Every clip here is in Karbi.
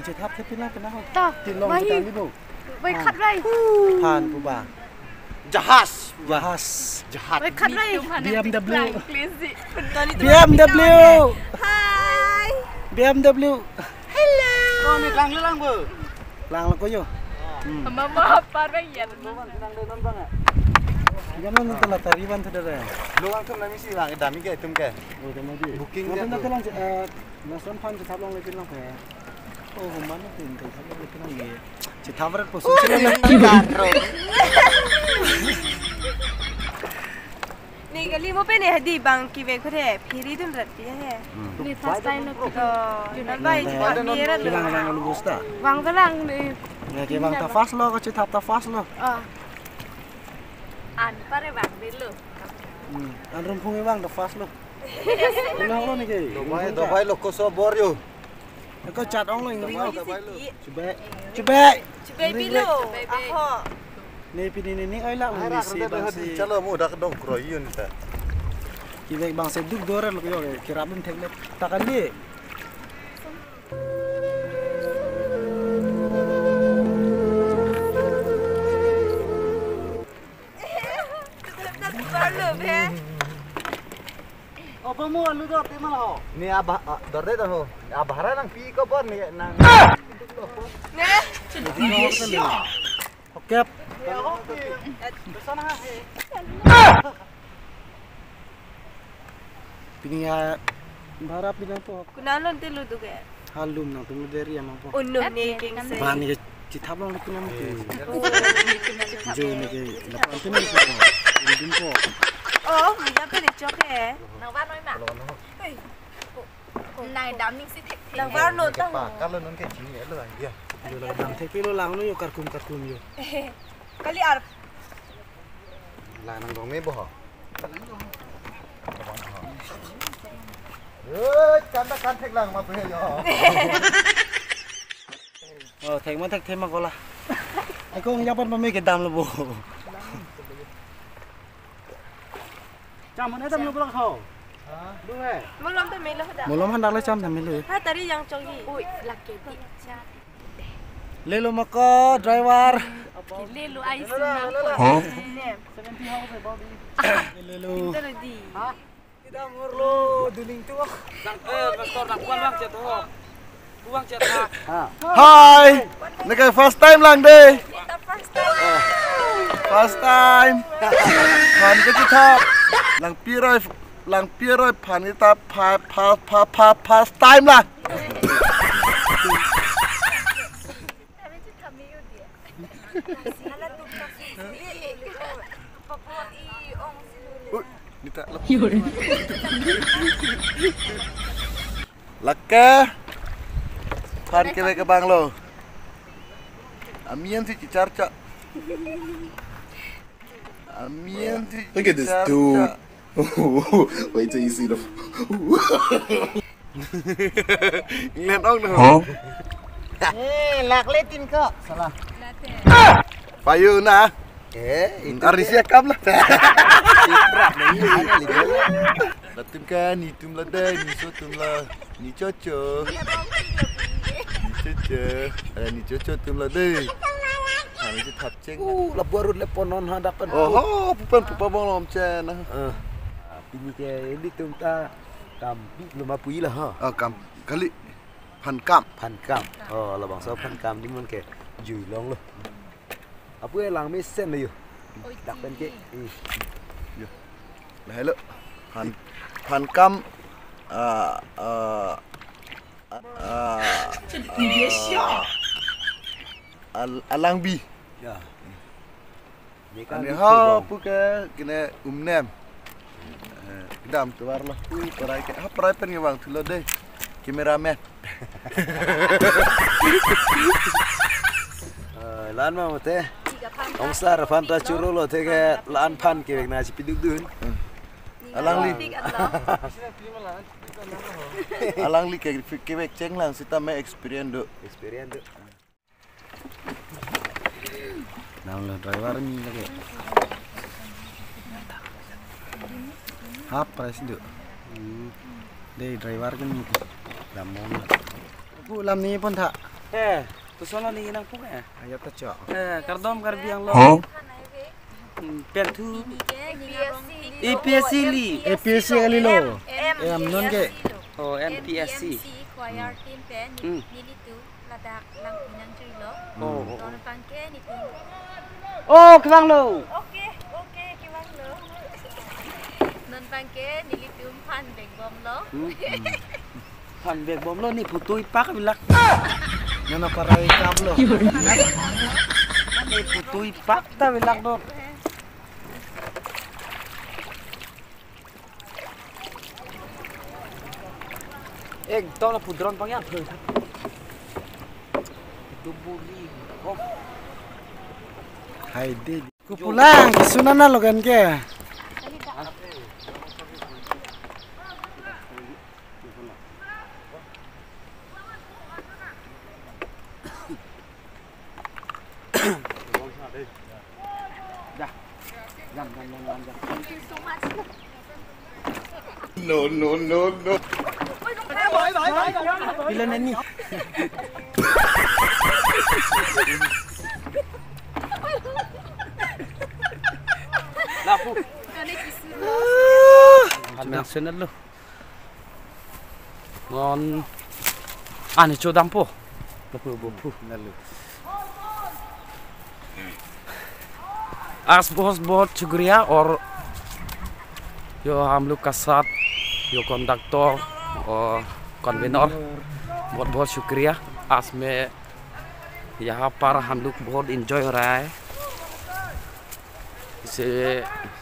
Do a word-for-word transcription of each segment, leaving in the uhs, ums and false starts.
Chethap the pina pina ho. Ta, Tilong wahi. Kita libo. Wai khat rai. Phan pu ba. Jahas. Jahas. Jahas. Wai khat rai. B M W. B M W. Hi. B M W. Hello. Kau ni lang lang bo. Lang lang ko yo. Hmm. Mama apa rai ya? Jangan nonton lah tariwan saudara. Lo langsung nami si lang dami ke itum ke. Oh, dami di. Booking. Nanti dia nanti tuh. Langsung eh, Lason phan chethap longle pin lang pe. Oh, mana pin chethap longle pin lang ye. Chethap ret poso. Ni kali mo pe ne hadi bang kive kore phiri dun rat pi he. Ni first time lo. Oh, nang bai. Nang bai. Bang pi rat lo. Kilang bang lo busta. Bang ta lang ni. Ne ke bang ta fast lo ko chethap ta fast lo. Ah. An pare bang de lo. Hmm. An rum phung bang ta fast lo. Ulang lo ni ke. Dobai, dobai lo koso bor yo. Ko chat ong lo ing lo. Dobai, dobai lo. Chubek. Chubek. Chubek pilo. Aho. Ne pini ni ni oi la. Hai rak si reda bang dah si. Chalo mo dak dong kroi yun ta. Kivek bang si duk doran lo yo kirap dun thek le. Takan di. Apa mo alu dor te mal ho? Ni abah dor te ho. Abahra nangpi ko bor ni nang. Ne. Oke. Pini ya bara pina po. Kunalon te ludu ke. Halum nangtum deri amang po. Unu ne king se. Bani ke chethap long kunam ke. Jo ne ke lapan pina po. Din po. Oh, mi dam pina chok he. Nang van noi ma. Hei. Nang dam ning si thek thek. Nang van noi ta. Pa kalau non ke chini lo ya. Yo la dam thek pilo lang no yo karkum karkum yo. Kali ar. La nang dong me bo ho. Eh, kan ta kan thek lang ma pe yo. Oh, thek ma thek thek ma kola. Ai kong ya pan ma me ke dam lo bo. Cham hone dam lo bo ho. Due. Molom ta melo da. Molom han dak le cham ta melo. Ha tari yang chong hi. Ui, lake di. Lelo mako driver. Lelo ai sum nang ko. Hah? Lelo. Kita lo di. Kita murlo duning tu. Nang eh pastor nang kuan bang chat ho. Kuan chat ha. Hai. Neke first time lang de. Kita first time. First time. Phan ke chethap. Lang piroi lang piroi phan kita pha pha pha pha first time lang. Ui, nita lep. Lake. Phan keve ke bang lo. Amian si chichar cha. Amian si chichar cha. Look at this dude. Wait till you see the. Ngeliat ong dong. Hah? Eh, lak letin ko. Salah. Payu na. Eh, itu ari dia. Siakam lah. Ibrat na ini, ini, ini. Latum kan, ni tum la dei, ni so tum la, ni chocho. Ni chocho. Eh, ni chocho tum la dei. Kami si thap cheng. Uh, la baru le ponon ha dakan. Oh, ho, pupan pupa bong lom chen. Eh. Pini ke ilitum ta kam pi lo ma pui la ha. Oh, kam kali phan kam. Phan kam. Oh, labangso phan kam di mon ke jui long lo. Apu e lang mesen lo yo. Dak pen ke. Ih. Yo. Lah hello. Phan phan kam ah ah ah, ah, al alangbi. Ya. Ani ha pu ke kene umnem. Eh, kedam tuar lo. Ui, parai ke. Ha, parai pen ke bang thulo dei. Cameraman. Eh, lan ma mate. Ong sar phan ta churo lo te ke lan phan ke na si piduk dun. Alangli. Alangli ke ke cheng lang sita me experience do. Experience do. Nang lo driver ni lagi. Half price do. Hmm. Dei driver kan ni. Lam mon. Bu lam ni pon tha. Eh, koson lo neli nangpu ke? Ayo ta chok. Eh, kardom Karbi Anglong. Huh? Hmm, pen thu. A P S C li. A P S C kalilo. M, non ke? Oh, M P S C. M P S C choir team pen, hmm, neli, nelitum ladak langpi nangjuilo. Oh, oh, oh. Non abangke nelitum. Oh, kevanglo. Okay, okay, kevanglo. Non abangke nelitum phan vekbomlo. Hmm. Phan vekbomlo, ne photo ipak vilak. Nana parai kaplo. Ne photo ipak ta vilak do. Ekdom lapu drone pangya thoi. Dubuli. Oh. Hai de. Kupulang, kesunan na logan ke. Dah. Jam, jam, jam, jam, jam. No, no, no, no. Pila nani? Lapu. Anang senat lo. Non ani chodampo. Lapu bo pu. Lalu. आज बहुत बहुत शुक्रिया और यो हम लोग का साथ यो कंडक्टर और कन्वीनर, बहुत बहुत शुक्रिया। आज में यहाँ पर हम लोग बहुत एंजॉय हो रहा है। इसे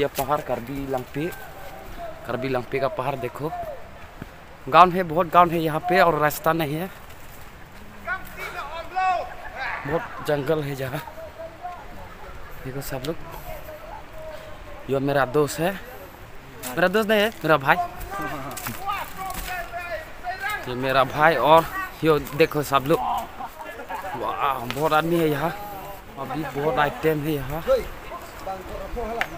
ये पहाड़ कार्बी लांगपे, कार्बी लांगपे का पहाड़ देखो। गांव है, बहुत गांव है यहाँ पे और रास्ता नहीं है, बहुत जंगल है जहाँ। देखो सब लोग, यो मेरा दोस्त है, मेरा दोस्त नहीं है, मेरा भाई। ये मेरा भाई और यो देखो सब लोग, वाह, बहुत आदमी है यहाँ। अभी बहुत आइटम है यहाँ,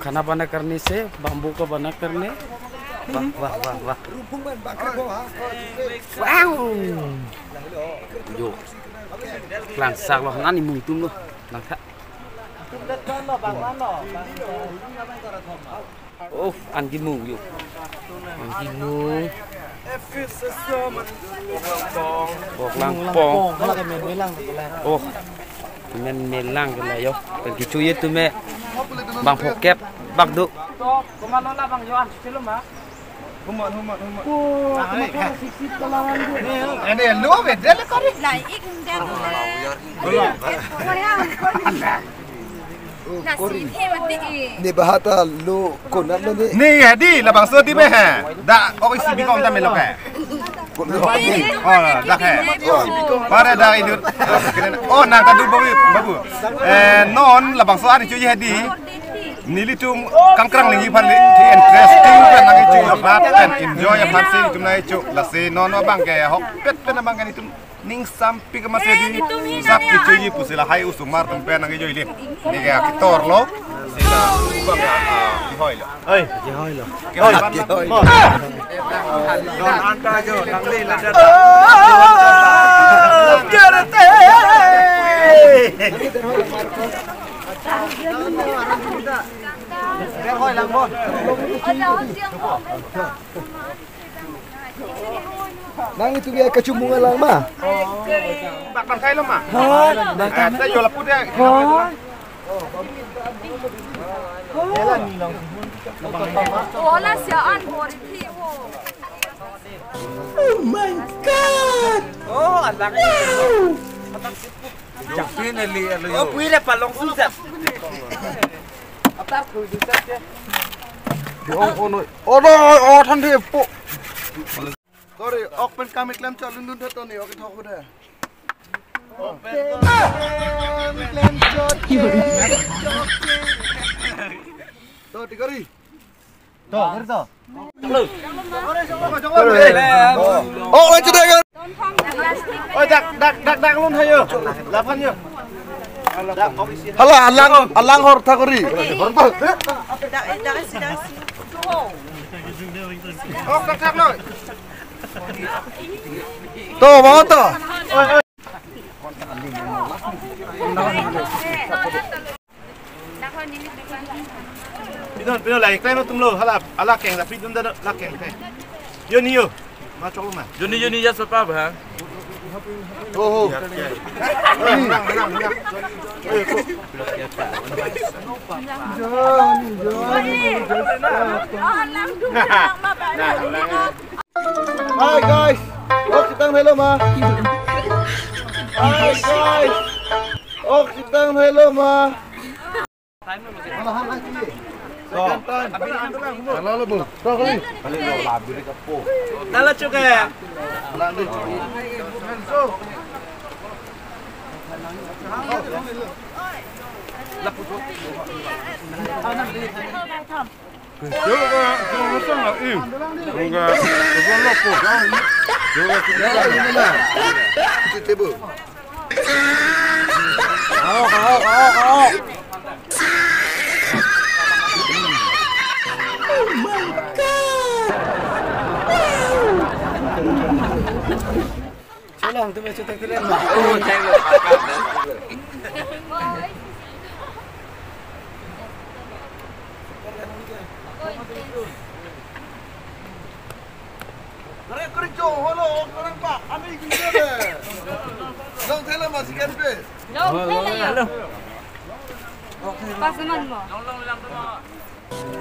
खाना बना करने से, बाम्बू को बना करने। Wah, wah, wah, wah. Wow. Yo. Klangsak lo, nani mungtum lo. Nangkha. Oh, an kemung yo. An kemung. Bok langpong. Bok langpong. Oh. Amen melang ke la yo. Pen kechoji atum abang phokep bak do. Tok, komat lo labang yo an chelo ma. Humat, humat, humat. Oh, komat lo sik sik kalawan do. Ene lo beda le kori. Lai ik nda. Nasi he mati e. Ne bahata lo konat lo ne. Ne hedi labangso di me he. Da ok isi bikong ta melo ke. Konat lo ne. Oh, da he. Pare da idut. Oh, nang tadu babu, babu. Eh, non labangso ani chuji hedi. Nelitum kangkrang lingji aphan le interesting pen nangkecho aphan pen enjoy aphan si itum nangkecho, lasi non abangke ahokpet pen abangke itum ning sampi ke masi di sak kechoji pusi lahai osomar atum pen nangkejoile. Neke akitor lo. Sila ubang ya, ah, kihoi lo. Oi, kihoi lo. Kihoi lo. Kihoi lo. Don anta jo, nangli lada. Nang itum ya kachumung alang ma? Bak bangkai lo ma? Hoi. Eh, ta yo lapu de. Hoi. Hoi. Ola sia an bor thi ho. Oh my God! Oh, alang. Wow! Jangpin eli alo yo. Oh, pui le palong susah. Atar pui susah ke. Oh, oh, no. Oh, no, oh, than the po. Sorry, ok pen kami klem chot lun lun thot ni, ok thok udah. Ok pen kami klem chot. To, tikari. To, kari to. Oh, lanjut ya, kan? Oh, dak, dak, dak, dak, lun hayo. Lapan yo. Dak, oh, isi. Hala, alang, alang hor thakori. Dak, dak, isi, dak, isi. Oh, dak, dak, lo. To, mau to. Pidun, pidun, la, klem atum lo, hala, hala keng, la, pidun da, la keng, keng. Yo ni yo, ma chok lo ma. Joni, joni, ya sopa ba. Oh, oh. Hi guys, ok sitang hello ma. Hi guys, ok sitang hello ma. Second time. Hello, hello, bro. Sorry. Dala chuka. Aray, kori jo, holo, orang pa, kami gini deh. Long thela masih kan pe. Long thela ya. Pas naman mo.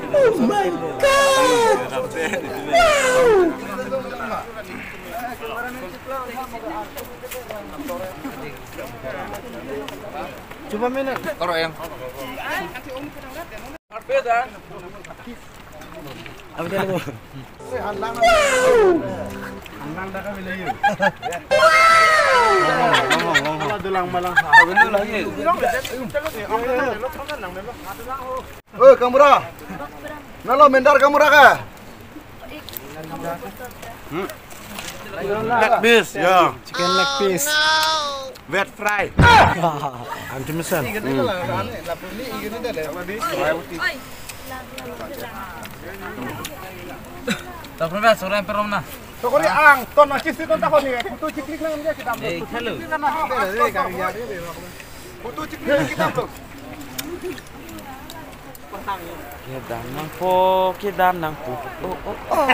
Oh my God! Wow! Coba mana? Koro yang. Apa dia, Bu? Oh, kamera. Nalo mendar kamera ka? Leg piece, ya. Chicken leg piece. Wet fry. Anti mesen. Tapos na, seorang perom na. Tokori ang ton na kisi ton takon ni. Kutu chiklik lang dia kita. Eh, hello. Kutu chiklik lang kita, bro. Kedam nangpo, kedam nangpo. Oh, oh, oh.